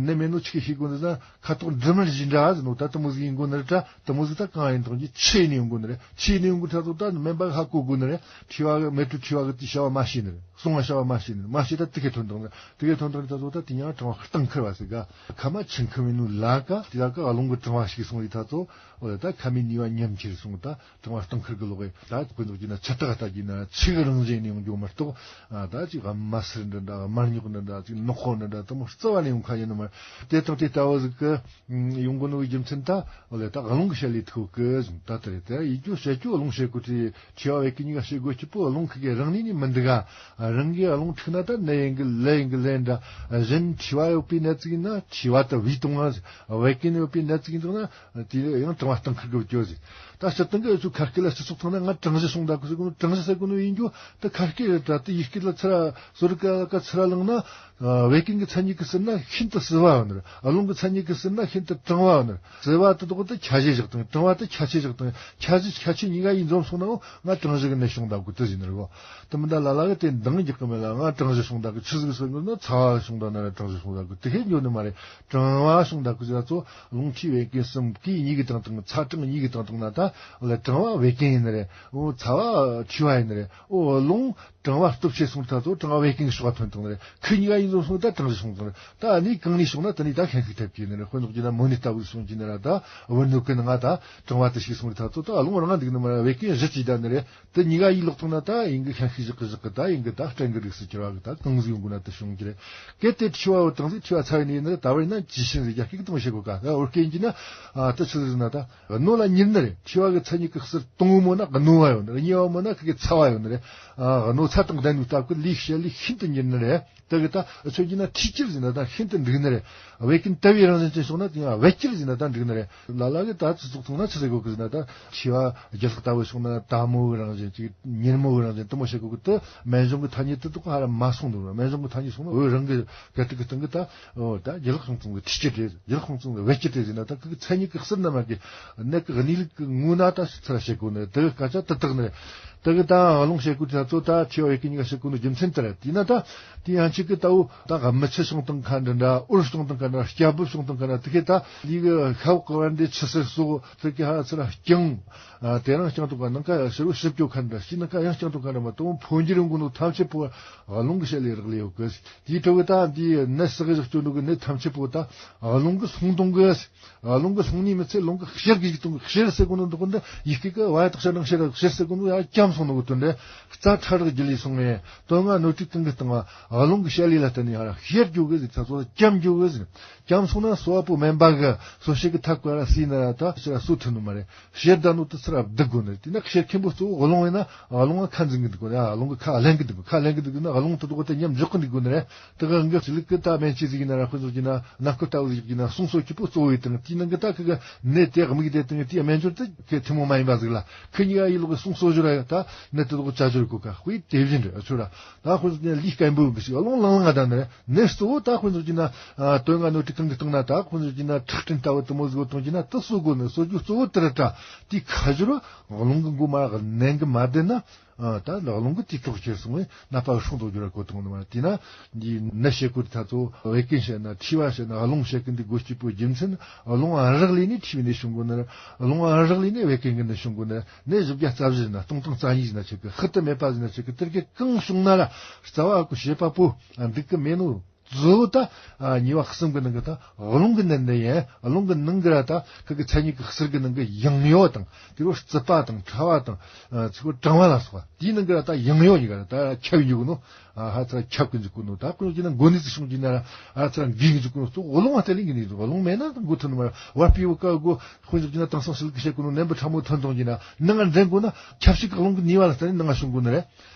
ནད་མེད་ནོ་ཆི་གི་ཤེས་དགོ་ནི་ཟ། ཁ་དོག་འབྲི་མར་བཞིན་འདྲ་ཟེར་ནོ་ད་དེ་མོ་ཟིག་ཡིན་དགོ་ནི་རེད། ད་དེ་མོ་ཟིག་ད་གང་ཡིན་དང་གི་ཆེ་ནས་ཡོང་དགོ་ནི་རེད། ཆེ་ནས་ཡོང་དགོ་ད་ཚོ་ད་སྨན་པ་གི་ཧ་གོ་དགོ་ནི་རེད། མཁྲིས་པ་གི་མེ་དྲོད་མཁྲིས་པ་གི་དེ་བྱ་བ་མ་ཤེས་ནི་རེད། སྲུང་བ་བྱ་བ་མ་ཤེས་ནི་རེད། མ་ཤེས་ད་དེ་གའི་ཐོན་དང་ནི་རེད། དེ་གའི་ཐོན་དང་ནི་ད་ཚོ་ད་དེ་ཉང་གྲང་བ་གཏང་ཁུར་བ་ཟིག་ག་ཁ་མ་ཆིན་ཁུར་མི་ནུ་ལ་ཀ་དེ་ལ་ཀ་ཨ་ལོང་གི་གྲང་བ་ཞིག་སོང་ཡི་ད་ཚོ་འོ་ད་ཁ་མི་ནུས་པ་ཉམས་ཁྱེར་སོང་ད། གྲང་བ་གཏང་ཁུར་གི་ལོག་གི་ད་དཔེ་འཇོག་རྒྱུ་ན་ཆུ་དག་ལྟ་རྒྱུ་ན་ཆུ་གི་རང་བཞིན་ནས་ཡོང་རྒྱུ་མ་གཏོགས། ཨ་ད་ཅིག་དམར་སེར་འདྲ་འདྲ་དམར་ཉོག་འདྲ་འདྲ་ཅིག་ནག་པོ་འདྲ་འདྲ་དེ་མོ་རྩ་བ་ནས་ཡོང་ཁ་ཡིན་ནི་མ་རེད། དེ་དང་དེ་ལྟ་བུ་ཟིག་གི་ཡོང་གོ་ནོ་གི་རྒྱུ་མཚན་ད་འོ་ལེ་ད་ཨ་ལོང་གི་བཤད་ལས་ཐུག་གི་ཟིན་ད་ལྟ་རེད། དེ་ཡིད་སྐྱོ་བཤད་སྐྱོ་ཨ་ལོང་བཤད་གོ་དེ་མཁྲིས་པ་བད་ཀན་གཉིས་ཀ་བཤད་གོ་སྐྱིད་པོ་ཨ་ལོང་ཁི་གི་རང་ནུས་ནི་མི་འདུག་ག་རང་གི་ཨ་ལོང་འཁྲུག་ན་ད་ནད་ཡིན་གི་ལས་ཡིན་གི་ལས་འདྲ། གཞན་མཁྲིས་པ་ཡོད་པའི་ནད་ཅིག་ཡིན་ན་མཁྲིས་པ་ད་བུད་གཏོང་ང་ཟིན། བད་ཀན་ཡོད་པའི་ནད་ཅིག་ཡིན་འདུག་ན། དེ་ཡང་གྲང་བ་གཏང་ཁུར་གི་བུད་ཀྱོག་ཟིན། ད་སྤྱིར་བཏང་གི་ཨུ་ཚོ་ཁ་སྐད་ལ་སྤྱི་ཚོགས་ཐོག་ན་ང་གྲང་གཞི་སོང་ད་གི་ཟེར་གོ་ནོ་གྲང་གཞི་ཟེར་གོ་ནོ་ཡིན་རྒྱུ་ད་ཁ་སྐད་རེད་ད། དེ་ཡིག་སྐད་ལ་ཚུར་ར་བཟོ་རིག་ག་ལ་ཀ་ཚུར་ར་བླངས་ན། བད་ཀན་གི་མཚན་ཉིད་གི་ཟུར་ན་ཤིན་ཏུ་བསིལ་བ་ཡོད་ནི་རེད། ཨ་ལོང་གི་མཚན་ཉིད་གི་ཟུར་ན་ཤིན་ཏུ་གྲང་བ་ཡོད་ནི་རེད། བསིལ་བ་དེ་དག་ཏུ་ཁྱད་གཞི་བཞག་དང་གྲང་བ་དེ་ཁྱད་ཆོས་བཞག་དང་ཁྱད་གཞི་ཁྱད་ཆོས་གཉིས་ཀ་ཡིས་འཛོམས་སོང་ནའང་ང་གྲང་གཞི་གི་ནད་བྱུང་ད་གི་དེ་ཟིན་ནི་རེད་གོ། དེ་མི་འདྲ་ལ་ལ་གི་དེ་འདང་རྒྱག་གི་མེད་ལ་ང་གྲང་གཞི་བྱུང་ད་གི་ཆི་ཟིག་ཟེར་གི་ན་ཚ་བ་བྱུང་ད་ན་ར་གྲང་གཞི་བྱུང་ད་གི་དེ་ཤེས་འགྱོ་ནི་མ་རེད། གྲང་བ་བྱུང་ད་གི་ཟེར་ཚོ་རླུང་མཁྲིས་བད་ཀན་གསུམ་གི་གཉིས་ཀྱི་དང་དང་ཚ་གྲང་གཉིས་ཀྱི་དང་དང་ན་ད་ལ་གྲང་བ་བད་ཀན་ཡིན་ནི་རེད། འོ་ཚ་བ་མཁྲིས་པ་ཡིན་ནི་རེད། འོ་རླུང་གྲང་བ་སྟོབས་ཆེ་སོང་ད་ཚོ་གྲང་བ་བད་ཀན་གྱི་ཤོག་ཐོན་བཏང་ནི་རེད། ཁི་གཉིས་ཀ་ཡིན་ཚོ་སོང་ད་གྲང་གཞི་སོང་བཏང་ནི་རེད། ད་ཨ་ནི་གང་ནས་བྱུང་ན་ད་ནི་ད་ཤན་ཤུགས་ཐེབས་ཀྱི་ནི་རེད། དཔེ་འཇོག་རྒྱུ་ན་མོ་ནི་ལྟ་བུ་སོང་གི་ནི་ར་ད་བུ་ནུ་ཀི་ནི་ང་ད་གྲང་བ་དེ་ཞིག་སོང་རེད། ད་ཚོ་ད་རླུང་རང་འདུག་ནི་མ་ར་བད་ཀན་གཞི་ཅིག་ད་ནི་རེད། དེ་གཉིས་ཀ་ཡིས་ལོག་བཏང་ན་ད་ཡིན་གི་ཤན་ཤུགས་བཞག་གི་བཞག་གི་ད་ཡིན་གི་ད་སྐྲན་གི་རིགས་སུ་གྱུར་བ་གི་ད་གང་ཟིག་ཡོང་དགོས་ན་དེ་བྱུང་གི་རེད། གལ་ཏེ་མཁྲིས་པ་བོ་དང་ཟིག་མཁྲིས་པ་ཚ་བའི་ནད་ཡིན་ན་ད་བར་ན་ཇི་ཞིན་ཟིག་རྒྱ་སྐད་གི་དེ་མོ་བཤད་གོ་ག་ད་བོད་སྐད་ཡིན་གྱི་ན་ཨ་ད་ཆི་ཟིག་ཟེར་ན་ད་རྣོ་ལ་མྱུར་ནི་རེད། མཁྲིས་པ་གི་མཚན་ཉིད་གི་གསེར་དང་པོ་མོ་ན་རྣོ་བ་ཡོད་ནི་རེད། གཉིས་པ་མོ་ན་ཁི་གི་ཚ་བ་ཡོད་ནི་རེད། ཨ་རྣོ་ཚ་དང་ལྡན་ནི་སྟབས་གི་ལུས་བཤད་ལུས་ཤིན་ཏུ་མྱུར་ནི་རེད། དེ་གི་ད་མཚོན་གྱི་ན་མཁྲིས་སྐྱུར་ཟེར་ན་ད་ཤིན་ཏུ་འགྲིག་ནི་རེད། བད་ཀན་དལ་བའི་རང་བཞིན་ཅན་བྱུང་ན་དེ་ཡང་བད་སྐྱུར་ཟེར་ན་ད་འགྲིག་ནི་རེད། ལ་ལ་གི་ད་ཚི་ཚོགས་ཐུང་ན་ཆི་ཟེར་གོ་གི་ཟེར་ན་ད་མཁྲིས་པ་རྒྱུ་ལྷག་ལྟ་བུ་བྱུང་ན་དལ་མོ་གི་རང་བཞིན་ཅིག་མྱུར་མོ་གི་རང་བཞིན་དེ་མོ་བཤད་གོ་གི། དེ་སྨན་གཞུང་གི་ཐ་སྙད་དེ་དག་ཧ་ལམ་མ་སོང་འདུག་སྨན་གཞུང་གི་ཐ་སྙད་སོང་ན་བོད་རང་གི་སྐད་རིགས་ཀྱི་སྟེང་གི་ད་འོ་ད་རྒྱུ་ལྷག་ཁང་ཚང་གི་མཁྲིས་སྐྱུར་རེད། རྒྱུ་ལྷག་ཁང་ཚང་གི་བད་སྐྱུར་རེད་ཟེར་ན་ད་གི་མཚན་ཉིད་ཀྱི་གསེར་རྣམ་པ་གི་ནད་ཀྱི་གནས་ལུགས་ཀྱི་ངོ་ན་ད་ཚུར་བཤད་གོ་ནི་རེད། དེ་གི་སྐད་ཆ་དེ་དག་ནི་རེད། དེ་གི་ད་ཨ་ལོང་བཤད་གོ་དུས་ད་ཚོ་ད་མཁྲིས་པ་བད་ཀན་གཉིས་ཀ་བཤད་གོ་ནི་རྒྱུ་མཚན་དེ་རེད། དེས་ན་ད་དེ་ཡང་གཅིག་གི་ད་འོ་ད་ག་མི་ཆུ་བྱུང་བཏང་མཁན་འདྲ་འདྲ་འུར་བྱུང་བཏང་མཁན་འདྲ་སྐྱ་སྦུབ་བྱུང་བཏང་མཁན་འདྲ་དེ་གི་ད་ལུས་གི་ཤ་འོག་གི་བར་འདི་ཆུ་སེར་སོགས་དེ་གི་ཧ་ཚུར་རྐྱང་། ཨ་དེ་རང་རྐྱང་བཏང་ག་ནང་ཀ་ཕྱི་རུ་ཞིབ་སྐྱོ་མཁན་འདྲ་ཕྱི་ནང་ཀ་ཡང་རྐྱང་བཏང་མཁན་འདྲ་མ་གཏོགས་ཕོ་འགྱུར་ཡོང་གི་ནོ་ཐམས་ཅད་པོ་ཨ་ལོང་གི་བཤད་ལས་རག་ལས་ཡོད་གི། དེའི་ཁྲོད་གི་ད་འདི་ནད་ཟག་གི་ཟག་སྐྱོ་འདུག་གི་ནད་ཐམས་ཅད་པོ་ད་ཨ་ལོང་གི་སོང་གཏོང་གི། ཨ་ལོང་གི་སོང་ནི་མི་ཚེ་ལོང་གི་གཤེར་གི་ཡིག་གཏོང་གི་གཤེར་ཟེར་གོ་ནོ་འདུག་གི་འདི་ཡིག་སྐད་གི་བ་ཡ་དག་ཤ་ནང་གཤེར་གཤེར་ཟེར་གོ་ནོ་ཡ་སྐྱམ་སོང་ནོ་གི་དོན་རེད། རྩ་ཕྲ་རགས་རྒྱུ་ལས་སོང་ངེ་དོན་ལྔ་སྣོད་དྲུག་གང་གི་སྟེང་ཨ་ལོང་གི་བཤད་ལས་ལ་བརྟེན་ནས་ཧ་ར་གཤེར་རྒྱུ་གི་ཟེར། ད་ཚོ་སྐྱམ་རྒྱུ་གི་ཟེར། སྐྱམ་སོང་ན་གསོ་བ་པོ་སྨན་པ་གི་གསོ་བྱེད་ཀྱི་ཐབས་ག་ར་སྲིད་ན་ར་ད་ཕྱིར་གསོ་ཐུབ་ནི་མ་རེད། གཤེར་ད་ནོ་དེ་ཚུར་བསྡུ་དགོས་ནི་རེད། དེ་ན་གཤེར་མཁན་པོ་གཙོ་བོ་ཨ་ལོང་ཡིན་ན་ཨ་ལོང་ང་ཁ་འཛིན་གི་འདུག་གོ་ཨ་ལོང་གི་ཁ་ལེན་གི་འདུག་གོ་ཁ་ལེན་གི་འདུག་གོ་ན་ཨ་ལོང་དེ་དག་དེ་མཉམ་འཇོག་གི་འདུག་གོ་ནི་རེད། དེ་ག་འགི་ལུག་གི་ད་སྨན་བཅོས་ཟིག་ཡིན་ན་ར་ཁོ་ཚོ་གྱི་ན་ནག་ཁུ་ལྟ་བུ་ཟིག་གི་ན་སྲུང་གསོ་སྐྱིད་པོ་གཙོ་བོ་ཡིན་དང་དེའི་ནང་གི་ད་ཁི་གི་ནད་དེ་དམིགས་དེ་དང་དེའི་སྨན་སྦྱོར་དེ་ཁི་ཐུན་མོང་མ་ཡིན་པ་ཟིག་ལ་ཁི་གཉིས་ཀ་ཡིད་ལོག་གི་སྲུང་གསོ་སྦྱོར་ཡ་ད་ནད་དེ་དག་བཅའ་སྦྱོར་གོ་ཁ་དཔེ་དེ་བཞིན་རེད། ཨ་ཚོ་ར་ད་ཁོ་ཚོ་གྱི་ན་ལུས་སྐམ་པོ་གི་ཞིག་ཨ་ལོང་ལང་ལང་ང་ད་ནི་རེད། ནད་གཙོ་བོ་ད་དཔེ་མཚོན་གྱི་ན་ཨ་དོན་ལྔ་སྣོད་དྲུག་གང་གི་སྟེང་ན་ད་དཔེ་མཚོན་གྱི་ན་ཁྲག་ཕྲན་ལྟ་བུ་དེ་མོ་ཟིག་གཏོང་གྱི་ན་དེ་གསོ་དགོས་ནི་གསོ་རྒྱུ་གཙོ་བོ་དེ་རེད། ད་དེའི་ཁ་སྦྱོར་བ་རླུང་གི་མགོ་མ་གནད་གི་མ་བསྡད་ན་ཨ་ད་རླུང་གི་དེའི་གྲོགས་ཁྱེར་སོང་བས་ནད་པ་གི་སྲུང་དུ་འགྱུར་བ་གོ་ཐུབ་ནི་མ་རེད། དེས་ན་འདིའི་ནད་བཤད་གོ་དུས་ད་ཚོ་བད་ཀན་བཤད་ན་མཁྲིས་པ་བཤད་ན་རླུང་བཤད་གི་འདི་དགོས་སྐྱིད་པོ་རྒྱུ་མཚན་རླུང་ཨ་རག་ལས་ནས་མཁྲིས་པའི་ནད་བྱུང་གོ་ནི་རེད། རླུང་ཨ་རག་ལས་ནས་བད་ཀན་གི་ནད་བྱུང་གོ་ནི་རེད། ནད་བཞི་བརྒྱ་རྩ་བཞི་ཟིན་ན་སྟོང་དང་རྩ་གཉིས་ཟིན་ན་ཆོག་གི་ཧུར་ཐག་མེད་པ་ཟིན་ན་ཆོག་གི་དེར་གི་གང་བྱུང་ན་ར་རྩ་བ་ཨ་ཁུ་བྱེད་པ་པོ་ཨ་འདུག་གི་མེད་ནོ། གཙོ་བོ་ད་ཨ་ཉེས་པ་གསུམ་གི་ནང་གི་ད་རླུང་གི་ནད་འདི་ཡིན། རླུང་གི་ནང་གི་ར་ད་ཁུ་གི་མཚན་ཉིད་ཀྱི་གསེར་གི་ནང་གི་ཡང་ཡོ་དང་དེ་རུ་རྩུབ་པ་དང་ཕྲ་བ་དང་ཨ་ཚིག་པོ་གྲང་བ་ལ་སོགས་པ་དེའི་ནང་གི་ར་ད་ཡང་ཡོ་གཉིས་ཀ་ར་ད་ཁྱབ་འཇུག་ནོ། ཨ་ཧ་ཚ་ཁྱབ་ཀྱི་འཇུག་གི་ནོ། ད་ཀུན་གྱི་ན་མགོ་ནས་ཚིག་བྱུང་གྱི་ན་ར་ཨ་ཚ་འགིག་འཇུག་གི་ནོ། གཙོ་བོ་རླུང་བ་དེ་ལས་གི་ནས་འཇུག་རླུང་མེད་ན་འགོ་ཐུབ་ནི་མ་ར། བ་སྤུའི་བུ་ཀ་གོ་ཁོ་འཇུག་གྱི་ན་དེང་སང་སིལ་གི་བཤད་གོ་ནོ་ནན་པོ་ཕྲ་མོ་ཐོན་གཏོང་གྱི་ན་ནང་ང་འདྲེན་གོ་ན་ཁྱབ་ཞིག་གི་རླུང་གི་ནུས་པ་ལ་བརྟེན་ནས་ནང་ང་བྱུང་གོ་ནི་རེད།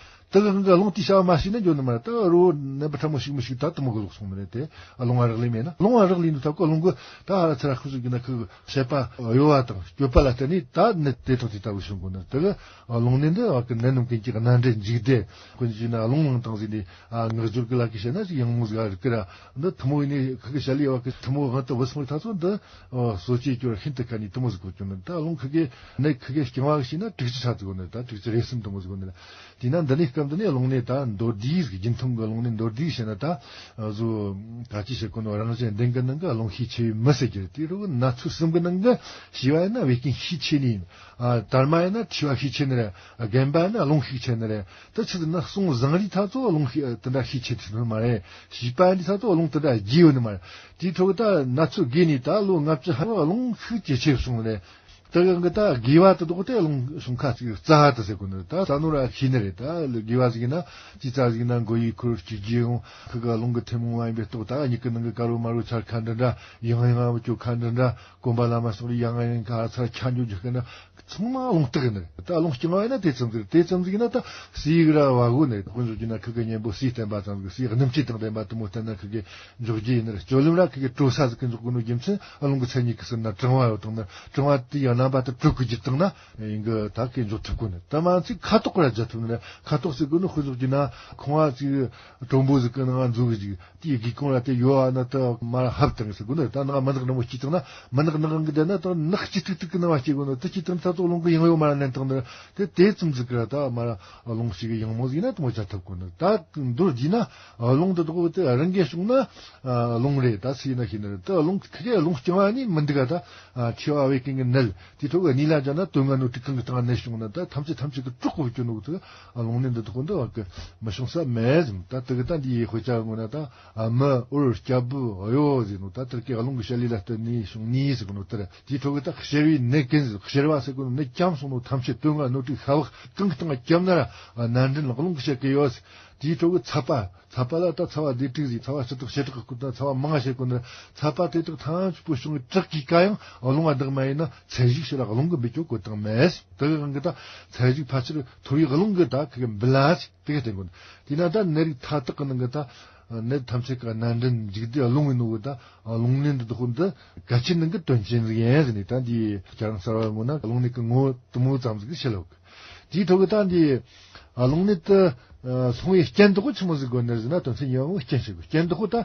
དེ་གི་དབང་གིས་རླུང་དེའི་བྱ་བ་མ་བྱས་ན་འགྱོ་ནི་མ་རེད། ད་རོ་ནད་པ་ཕྲ་མོ་ཞིག་མི་ཞིག་ད་དུ་མོ་གི་ལོག་སོང་ནི་རེད་དེ། རླུང་བ་རག་ལས་མེད་ན། རླུང་བ་རག་ལས་ནི་ད་ཀོ་རླུང་གི་ད་ཧ་ར་ཚ་ར་ཁུ་ཟུག་གི་ན་ཁུ་བྱེད་པ་གཡོ་བ་དང་སྐྱོད་པ་ལ་བརྟེན་ནས་ད་ནད་དེ་དང་དེ་ལྟ་བུ་བྱུང་གོ་ནི་རེད། དེ་གི་རླུང་ནད་འདི་བ་གི་ནད་ནུབ་མཁན་གྱི་རྣམ་འདྲེན་འཇིག་སྟེ་ཀུན་གྱི་ན་རླུང་ལངས་དང་ཟིག་ནི་ཨ་ངག་སྦྱོར་གི་ལ་གི་བཤད་ན་ཞིག་ཡང་མོ་ཟིག་རིག་གི་ར། འདི་ཐུ་མོ་ཡིན་ནི་ཁུ་གི་བྱ་ལས་བ་གི་ཐུ་མོ་དབང་དུ་བུད་སོང་བའི་ཐ་ཚོ་འདི་གསོ་བྱེད་སྐྱོར་ཤིན་ཏུ་དཀའ་ནི་དུ་མོ་ཟིག་གོ་ཀྱོ་ནི་ད་རླུང་ཁུ་གི་ནད་ཁུ་གི་རྐྱང་བ་གི་བྱས་ན་དྲུག་ཅུ་ཚ་ཟིག་གོ་ནི་ད་དྲུག་ཅུ་རེ་གསུམ་དུ་མོ་ཟིག་གོ་ནི། དེས་ན་འདི་ནས་སྐབས་འདི་ནས་རླུང་ནད་ད་མདོར་བསྡུས་ཟིག་རྒྱུན་མཐོང་གི་རླུང་ནད་མདོར་བསྡུས་བཤད་ན་ད་གཟོད་ད་ཅི་བྱེད་གོ་ནོ། རང་གཞན་བདེན་གི་ནང་གི་རླུང་ཤས་ཆེ་བའི་མི་ཟེར་གྱི་རེད། དེ་རུ་ན་ཚོད་གསུམ་གི་ནང་གི་བྱིས་པ་ཡིན་ན་བད་ཀན་ཤས་ཆེ་ནི་ཡིན། ཨ་དར་མ་ཡིན་ན་མཁྲིས་པ་ཤས་ཆེ་ནི་རེད། རྒན་པ་ཡིན་ན་རླུང་ཤས་ཆེ་ནི་རེད། ད་ཆི་ཟེར་ན་གསུང་བཟང་རིགས་ཐ་ཚོ་རླུང་ཤས་དེ་འདྲ་ཤས་ཆེ་ཐུབ་ནི་མ་རེད། བྱིས་པ་ཡིན་དུས་ཐ་ཚོ་རླུང་དེ་འདྲ་རྒྱས་ཡོད་ནི་མ་རེད། དེའི་ཁྲོད་ཀྱི་ད་ན་ཚོད་རྒས་ནས་ད་ལོ་ལྔ་བཅུ་ཧ་རླུང་ཤུགས་ཇེ་ཆེ་སོང་ནི་རེད། དེ་གང་གི་ད་དགེ་བ་དེ་དག་དེ་རླུང་གཞུང་ཁ་ཅིག་རྩ་དུ་ཟེར་གོ་ནི་རེད། ད་རྩ་ནོར་ར་ཤེས་ནི་རེད། ད་དགེ་བ་ཟིག་ན་ཅི་རྩ་ཟིག་ན་མགོ་ཡི་ཁུར་གཅིག་རྗེས་ཡོང་ཁུ་ག་རླུང་གི་ཐུན་མོང་བ་ཡིན་པའི་སྟོབས། ད་མྱིག་གི་ནང་གི་དཀར་རོ་དམར་རོ་འཆར་ཁ་འདྲ་འདྲ། ཡང་ཡང་བུ་ཅོ་ཁ་འདྲ་འདྲ། གོམ་པ་ལ་མ་སོགས་ཡང་ཡང་ཁ་ཚ་ཁྱ་འཇུ་རྒྱུ་ཁ་ན་ཚང་མ་རླུང་རྟགས་ཡིན་ནི་རེད། ད་རླུང་རྐྱང་བ་ཡིན་ན་དེ་ཙམ་ཟིག་རེད། དེ་ཙམ་ཟིག་ཡིན་ན་ད་ཟས་ར་བ་གོ་ནི་རེད། དཀོན་མཆོག་གིས་ན་ཁུ་ག་གཉེན་པོ་ཟས་བསྟན་པ་ཙམ་ཟིག་ཟས་སྣུམ་ཆུ་དང་ལྡན་པ་དུ་མོ་བསྟན་ན་ཁུ་ག་འཇོག་རྒྱུ་ཡིན་ནི་རེད། སྤྱོད་ལམ་ར་ཁུ་ག་དྲོ་ས་ཟིག་གི་འཇོག་གོ་ནོ་རྒྱུ་མཚན་རླུང་གི་མཚན་ཉིད་ཀྱི་ཟེར་ན་གྲང་བ་ཡོད་དང་ནི་གྲང་བ་དེ་ཡང་རྣམ་པ་དེ་དྲོད་ཀྱི་རྒྱུ་དང་ན་ཡིན་གི་ད་ཁུ་འཇོག་ཐུབ་གོ་ནི། ད་མ་ཚིག་ཁ་དོག་ར་རྒྱ་ཐུབ་ནི་རེད། ཁ་དོག་ཟེར་གོ་ནི་དཀོན་མཆོག་གིས་ན་ཁང་བ་ཅིག་དྲོན་པོ་ཟིག་གི་ནང་འཛུལ་གི་ཅིག་དེའི་སྒེའུ་ཁུང་ར་དེ་ཡོ་བ་ན་ད་མར་ཧབ་བཏང་ཟེར་གོ་ནི། ད་ནག་མི་ནག་འདྲ་མོ་སྐྱིད་བཏང་ན་མི་ནག་ནག་གི་བསྡད་ན་ད་ནག་སྐྱིད་ཐིག་ཐིག་གི་ནང་བ་སྐྱིད་གོ་ནི། དེ་སྐྱིད་བཏང་ད་ཚོ་རླུང་གི་ཡང་ཡོ་མར་ལེན་བཏང་ནི་དེ་དེ་ཙམ་ཟིག་གི་ར། ད་མར་རླུང་ཞིག་གི་ཡང་མོ་ཟིག་ན་དུ་མོ་བྱ་ཐུབ་གོ་ནི། ད་མདོར་བསྡུས་ན་རླུང་དེ་དག་དེ་རང་གིས་བྱུང་ན་རླུང་རེད། ད་སུ་ཡིན་ན་ཤེས་ནི་རེད། ད་རླུང་ཁ་གི་རླུང་རྐྱང་བ་ནི་མི་འདུག་ག་ད་མཁྲིས་པ་བད་ཀན་གི་ནད། དེའི་ཐོག་གི་གཉིས་ལ་སྦྱར་ན་དོན་ལྔ་སྣོད་དྲུག་གང་གི་སྟེང་ནད་བྱུང་ན་ད་ཐམས་ཅད་ཐམས་ཅད་ཀྱི་དྲག་པོ་བཅོས་ནོ་དེ་རླུང་ནད་འདི་དག་འདི་བ་གི་མི་བྱུང་ས་མེད་ཟིན། ད་དེ་གི་ད་འདི་ཡི་དཔེ་ཆ་ངོ་ན་ད་ཨ་མི་འུར་སྐྱ་བུ་གཡོ་ཟིན་ནོ། ད་དེར་གི་རླུང་གི་བྱ་ལས་ལ་བརྟེན་ནས་བྱུང་ནི་ཟེར་གི་ནོ། དེར་དེའི་ཐོག་གི་ད་གཤེར་བའི་ནད་ཀུན་ཟིན། གཤེར་བ་ཟེར་གི་ནོ་ནད་སྐམ་སོང་ནོ། ཐམས་ཅད་དོན་ལྔ་སྣོད་དྲུག་ཤ་བག་གང་གི་སྟེང་སྐམ་ན་ར་ནད་འདྲེན་རླུང་གི་བྱེད་ཀྱི་ཡོད་ཟིན། དེའི་ཐོག་གི་ཚ་པ། ཚ་པ་ལ་ད་ཚ་བ་སྡེ་དྲུག་ཟིག་ཚ་བ་སྤྱི་དང་བྱེ་བྲག་གི་སྐོར་དང་ཚ་བ་མང་ང་བྱེད་དགོས་ན། ཚ་པ་དེ་དག་ཐམས་ཅད་པོ་བྱུང་བའི་དྲག་གི་ཀ་ཡང་རླུང་བ་དག་མ་ཡིན་ན་ཚད་གཞི་ཕྱིར་རླུང་གི་འབུད་ཀྱོག་གོ་དང་མེད། དེ་གི་དབང་གིས་ད་ཚད་གཞི་ཕལ་ཆེར་མཐོ་བའི་རླུང་གིས་ད་ཁི་གི་འབུད་ལ་ཟིག་དེ་གི་བསྟན་དགོས། དེས་ན་ད་ནད་རིགས་མཐའ་དག་གི་ནང་གི་ད་ནད་ཐམས་ཅད་ཀྱི་རྣམ་འདྲེན་འཇིག་ལྟའི་རླུང་ཡིན་ནོ་གི་ད་རླུང་ནད་འདི་དག་འདི་གལ་ཆེན་ནང་གི་དོན་ཆེན་ཟིག་ཡིན་ཟེར་ནས། ད་འདི་ཁྱེད་རང་གསར་བ་ངོ་ན་རླུང་ནད་ཀྱི་ངོ་བོ་དུ་མོ་ཙམ་ཟིག་ཤེས་ལོག་དེའི་ཐོག་གི་ད་འདི་རླུང་ནད་དུ་སོང་བའི་རྐྱེན་དག་ཆི་མོ་ཟིག་དགོས་ནི་ཟེར་ན། དོན་ཚན་གཉིས་པ་རྐྱེན་ཞིག་དགོས། རྐྱེན་དག་ད་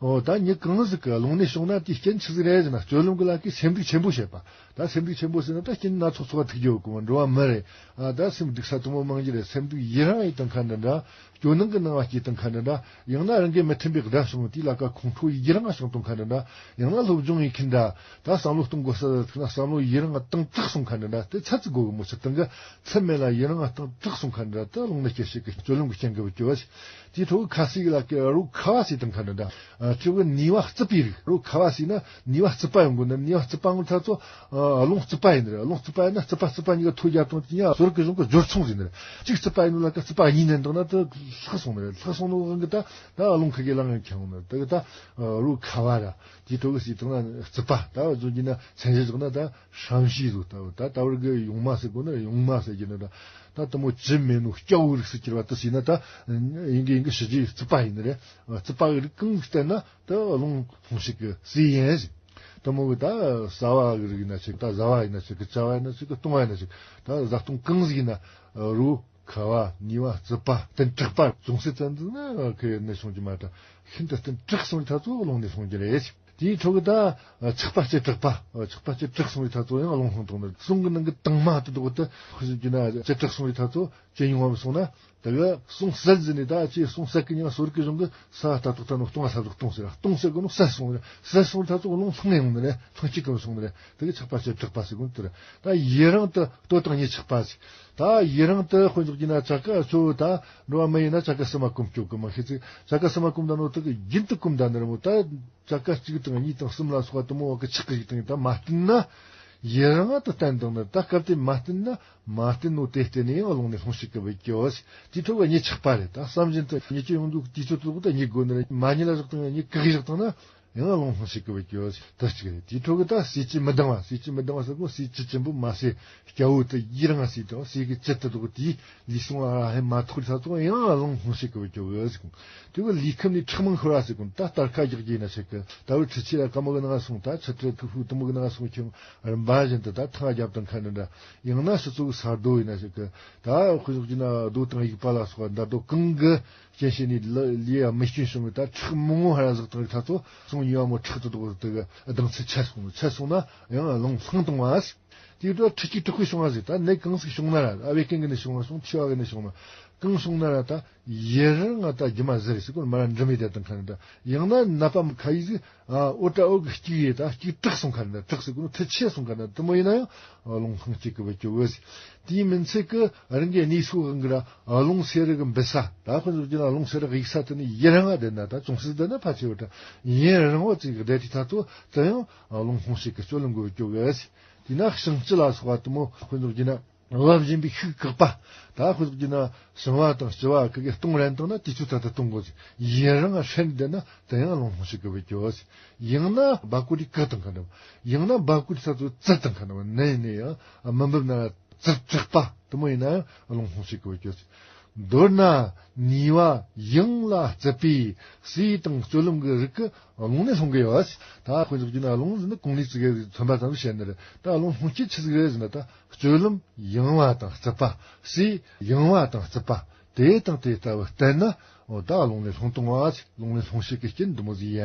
འོ་ད་མྱི་གང་ཟིག་གི་རླུང་ནད་བྱུང་ན་དེའི་རྐྱེན་ཆི་ཟིག་རེད་ཟེར་ན། སྤྱོད་ལམ་གི་ལ་ཀའི་སེམས་སྡུག་ཆེན་པོ་བྱེད་པ། ད་སེམས་སྡུག་ཆེན་པོ་ཟེར་ན་ད་རྐྱེན་སྣ་ཚོགས་ཚོགས་ཐུག་རྒྱུ་གོ་འགྲོ་བ་མི་རེད། ཨ་ད་སེམས་སྡུག་ས་དུ་མོ་མང་རྒྱུ་རེད། སེམས་སྡུག་ཡི་རང་ཡི་དང་ཁ་འདྲ་འདྲ། སྐྱོ་སྣང་གི་སྣང་བ་སྐྱེས་དང་ཁ་འདྲ་འདྲ། ཡང་ན་རང་གི་མི་མཐུན་པའི་དགྲ་བྱུང་དེའི་ལ་ཀ་ཁོང་ཁྲོ་ཡི་རང་བྱུང་དང་ཁ་འདྲ་འདྲ། ཡང་ན་སློབ་སྦྱོང་ཡིན་མཁན་འདྲ། ད་བསམ་བློ་གཏོང་དགོས་ས་ཐུག་ན་བསམ་བློ་ཡི་རང་བཏང་དྲག་སོང་ཁ་འདྲ་འདྲ། དེ་ཚ་ཚིག་དགོས་གི་མོ་ཆུ་སྟེང་གི་ཚུལ་མེད་ལ་ཡི་རང་བཏང་དྲག་སོང་ཁ་འདྲ་འདྲ། དེ་རླུང་ནད་སྐྱེད་བྱེད་ཀྱི་སྤྱོད་ལམ་གྱི་རྐྱེན་གྱིས་བཅོས་པ་ཞིག་དེའི་ཐོག་གི་ཁ་ཟས་ལ་ཀའི་རོ་ཁ་བ་ཟས་དང་ཁ་འདྲ་འདྲ། ཨ་ཁྲི་བུ་ནུས་པ་རྩུབ་པའི་རིགས། རོ་ཁ་བ་ཟས་ན་ནུས་པ་རྩུབ་པ་ཡོང་དགོས་ན། ནུས་པ་རྩུབ་པ་ངོ་ཚ་ཚོ་ཨ་རླུང་རྩུབ་པ་ཡིན་ནི་རེད། རླུང་རྩུབ་པ་ཡིན་ན་རྩུབ་པ་རྩུབ་པ་གཉིས་ཀ་ཐོ་རྒྱབ་བཏང་དེ་ཡང་ཟོར་གི་གཞུང་གི་སྦྱོར་ཚོང་ཟིན་ནི་རེད། གཅིག་རྩུབ་པ་ཡིན་ནོ་ལ་ཀ་རྩུབ་པ་གཉིས་ནན་བཏང་ན་དེ་ལྷག་སོང་ནི་རེད། ལྷག་སོང་ནོ་གང་གི་ད་ད་རླུང་ཁ་གི་ལངས་ཡང་ཁྱེར་འོང་ནི་རེད། དེ་གི་ད་རོ་ཁ་བ་ར། དེའི་ཐོག་གི་སྲིད་དང་ན་རྩུབ་པ་ད་བཟོ་རྒྱུ་ན་མཚན་གཞི་བཞག་ན་ད་ཧྲམ་ཤེས་བཟོ་ལྟ་བུ། ད་ལྟ་བུར་གི་ཡོང་མ་ཟེར་གོ་ན་ཡོང་མ་ཟེར་རྒྱུ་ན་ད་ད་དུ་མོ་ཇི་མེད་ནོ་སྐྱ་བོའི་རིགས་སུ་གྱུར་པ་དུ་ཟིན་ན་ད་ཡིན་གི་ཡིན་གི་ཕྱི་རྒྱུའི་རྩུབ་པ་ཡིན་ནི་རེད། རྩུབ་པ་གི་རིགས་གང་བསྟན་ན་ད་རླུང་ལྷུང་ཤིག་གི་སྲིད་ཡིན་ཟིན། དུ་མོ་གི་ད་ཟ་བ་གི་རིགས་ཡིན་ན་ཆིག་ད་ཟ་བ་ཡིན་ན་ཆིག་གི་བཅའ་བ་ཡིན་ན་ཆིག་གི་བཏུང་བ་ཡིན་ན་ཆིག་ད་བཟའ་བཏུང་གང་ཟིག་ཡིན་ན་རོ་ཁ་བ་ནུས་པ་རྩུབ་པ་བསྟེན་དྲག་པ་ཅུང་ཟད་ཙམ་ཟིག་ན་ཁི་ནད་བྱུང་རྒྱུ་མ་ད་ཤིན་ཏུ་བསྟེན་དྲག་སོང་བའི་ཐ་ཚོ་རླུང་ནད་སོང་རྒྱུ་རེད། དེའི་ཁྲོད་ཀྱི་ད་ཆགས་པ་ལྕེ་དྲག་པ། ཆགས་པ་ལྕེ་དྲག་སོང་བའི་ཐ་ཚོ་ཡང་རླུང་ལྷུང་གཏོང་ནི། གསུང་གི་ནང་གི་དྭངས་མ་དེ་དག་ཏུ་ཁོ་ཟེར་རྒྱུ་ན་ལྕེ་དྲག་སོང་བའི་ཐ་ཚོ་ལྕེ་ཡོང་བ་སོང་ན། དེ་གི་གསུང་གསལ་ཟེར་ནས་ད་ཁྱེད་གསུང་གསལ་གི་ཉིན་གསོ་རིག་གི་གཞུང་གི་ས་ལྟ་རྟོག་ལྟ་ནོ་སྟོང་ས་རྟོག་སྟོང་ཟེར། སྟོང་ཟེར་གི་ནོ་གསལ་སོང་རེད། གསལ་སོང་ད་ཚོ་རླུང་ལྷང་ཡོང་ནི་རེད། ལྷང་སྐྱེས་གི་སོང་ནི་རེད། དེ་གི་ཆགས་པ་ཆེ་དྲག་པ་ཟེར་གོ་ནི་དེ་རེད། ད་ཡི་རང་དུ་ལྟོ་དང་གཉིད་ཆགས་པ་ཟིག་ད་ཡི་རང་དུ་དཔེ་འཇོག་གྱིན་ན་ཅ་ཀ་ཚོ་ད་འགྲོ་བ་མི་ཡིན་ན་ཅ་ཀ་སུ་མ་གོམས་སྐྱོ་གི་མ་ཤེས་ཚིག་ཅ་ཀ་སུ་མ་གོམས་ད་ནོ་དེ་གི་རྒྱུན་དུ་གོམས་ད་ནི་རེད་མོ། ད་ཅ་ཀ་གཅིག་དང་གཉིས་དང་གསུམ་ལ་སོགས་པ་དུ་མོ་བ་གི་ཆགས་གི་ཞིག་དང་ད་མ་བསྟུན་ན། ཡི་རང་དུ་བསྟན་དང་ནི་ད་སྐབས་དེ་མ་བསྟུན་ན། མ་བསྟུན་ནོ་དེ་བརྟེན་ནས་ཡང་རླུང་ནི་ལྷུང་བྱེད་ཀྱི་བུད་ཀྱི་འོ། དེའི་ཁྲོད་ཀྱི་གཉིད་ཆག་པ་རེད། ད་བསམ་བཞིན་དུ་གཉིད་ཀྱི་ཡོང་འདུག་དུས་ཚོད་དུ་ད་གཉིད་དགོས་ནི་རེད། མ་གཉིད་ལ་བཞག་དང་གཉིད་གག་བཞག་དང་ན་ཡང་རླུང་ལྷུང་བྱེད་ཀྱི་བུད་ཀྱི་འོ། དེ་གཅིག་རེད། དེའི་ཁྲོད་ཀྱི་ད་ཟས་བཅུད་མི་འདང་བ། ཟས་བཅུད་མི་འདང་བ་ཟེར་གོ་ཟས་བཅུད་ཆེན་པོ་མ་ཟོས། སྐྱ་བོ་དེ་ཡི་རང་ཟས་དང་ཟས་ཀྱི་བཅུད་དུ་འདུག་དེའི་ལུས་ཟུངས་ལ་ཧེ་མ་ཐོག་ལ་ས་ཚོགས་ཡང་རླུང་ལྷུང་བྱེད་ཀྱི་བུད་ཀྱི་འོ་ཟེར་གོ་དེ་གི་ལུས་ཁམས་ནས་ཁྲག་མང་ཤོར་བ་ཟེར་གོ་ད་སྟར་ཁ་རྒྱག་རྒྱུ་ཡིན་ན་ཞིག་གི་ད་བུ་ཁྲི་ཆེ་ལ་ཀ་མོ་གི་ནང་སོང་། ད་ཆུ་ཁྲི་ཐུག་ཧུ་དུ་མོ་གི་ནང་སོང་ཁྱོད་རིམ་པ་བཞིན་དུ་ད་ཐང་རྒྱབ་དང་ཁ་འདྲ་འདྲ། ཡང་ན་ཕྱི་ཚུགས་ས་རྡོ་ཡིན་ན་ཞིག་གི་ད་དཔེ་འཇོག་གྱིན་ན་རྡོ་དང་དབྱུག་པ་ལ་སོགས་པ་འདར་རྡོ་གང་གི་རྐྱེན་བྱས་ནས་ལུ་ལུས་ཡ་མི་སྐྱོན་བྱུང་བའི་ད་ཁྲག་མང་བོ་ཧ་ར་ཟག་དང་ད་ཚོ་སོང་ཉེ་བ་མོ་ཁྲག་ཏུ་དོག་དེ་གི་ལྡང་ཚད་ཆད་སོང་། ཆད་སོང་ན་ཡང་རླུང་ལྷང་གཏོང་བ། དེའི་འཕྲོ་ཁྲི་གཅིག་དྲག་པོའི་བྱུང་བ་ཟིག་ད་ནད་གང་ཟིག་བྱུང་ན་ར། ཨ་བའི་ཀུན་གི་ནད་བྱུང་བ་སོང་། ཐི་བ་གི་ནད་བྱུང་ན། གང་བྱུང་ན་ར་ད་ཡི་རང་ང་ད་རྒྱུ་མ་ཟེར་སི་ཀོ་མ་ར་འདྲི་མི་དེ་དང་ཁ་ནི་ད་ཡང་ན་ནད་པ་མི་ཁ་ཡི་ཟིག་ཨ་འོ་ད་འོ་གི་གཅིག་ཡི་ད་གཅིག་དྲག་སོང་ཁ་ནི་ད་དྲག་སི་ཀོ་ནི་ཐི་ཆེ་སོང་ཁ་ནི་དུ་མོ་ཡིན་ན་ཡང་རླུང་ལྷང་གཅིག་གི་བུད་ཀྱི་འོ་ཟིག་དེའི་མིན་ཚད་ཀི་རང་གི་གནས་སུ་གང་གི་ར་རླུང་སེ་རི་གི་འབུད་ས། ད་ཁོ་ཚོ་རྒྱུ་ན་རླུང་སེ་རི་གི་ཡིག་ས་དུ་ནི་ཡི་རང་ང་བསྡད་ན་ད་ཅུང་ཟིག་བསྡད་ན་ཕལ་ཆེ་བ་ད་ཡི་རང་བ་ཅིག་གི་བསྡད་དེ་ད་ཚོ་དུ་ཡང་རླུང་ལྷུང་གཅིག་གི་སྤྱོད་ལམ་གི་བུད་ཀྱི་འོ་ཟིག་དེས་ན་བྱང་སྤྱི་ལ་སོགས་པ་དུ་མོ་དཔེ་འཇོག་རྒྱུ་ན་བབ་བཞིན་པའི་ཤུགས་བཀག་པ། ད་དཔེ་འཇོག་རྒྱུ་ན་བྱང་བ་དང་ལྕི་བ་གི་གི་གཏོང་རན་བཏང་ན་དུས་ཚོད་ད་ལྟ་གཏོང་དགོས་ཟིག་ཡི་རང་ཧྲན་བསྡད་ན་དེ་ཡང་རླུང་ལྷུང་བྱེད་ཀྱི་བུད་ཀྱི་འོ་ཟིག་ཡང་ན་སྦ་ཀུ་རི་བཀག་དང་ཁ་འདྲ་བ། ཡང་ན་སྦ་ཀུ་རི་ས་ཚོ་བཙིར་དང་ཁ་འདྲ་བ། ནས་ནས་ཡང་མི་འབབ་ན་བཙིར་དྲག་པ་དུ་མོ་ཡིན་ན་ཡང་རླུང་ལྷུང་བྱེད་ཀྱི་བུད་ཀྱི་འོ་ཟིག་མདོར་ན་ནུས་པ་ཡང་ལ་བརྩི་བའི་ཟས་དང་སྤྱོད་ལམ་གྱི་རིགས་ཀྱི་རླུང་ནི་ལྷུང་གི་ཡོད། ད་དཔེ་འཇོག་རྒྱུ་ན་རླུང་ཟེར་ནི་གོང་ནས་ཙི་གེ་ཚན་པ་ཙམ་བཤད་ནི་རེད། ད་རླུང་ལྷུང་སྤྱད་ཆི་ཟིག་རེད་ཟེར་ན་ད་སྤྱོད་ལམ་ཡང་བ་དང་བརྩི་བ། ཟས་ཡང་བ་དང་བརྩི་བ། དེ་དང་དེ་ལྟ་བུ་བསྟེན་ན་འོ་ད་རླུང་ནི་ལྷུང་གཏོང་བ། རླུང་ནི་ལྷུང་བྱེད་ཀྱི་རྐྱེན་འདི་མོ་ཟིག་ཡིན།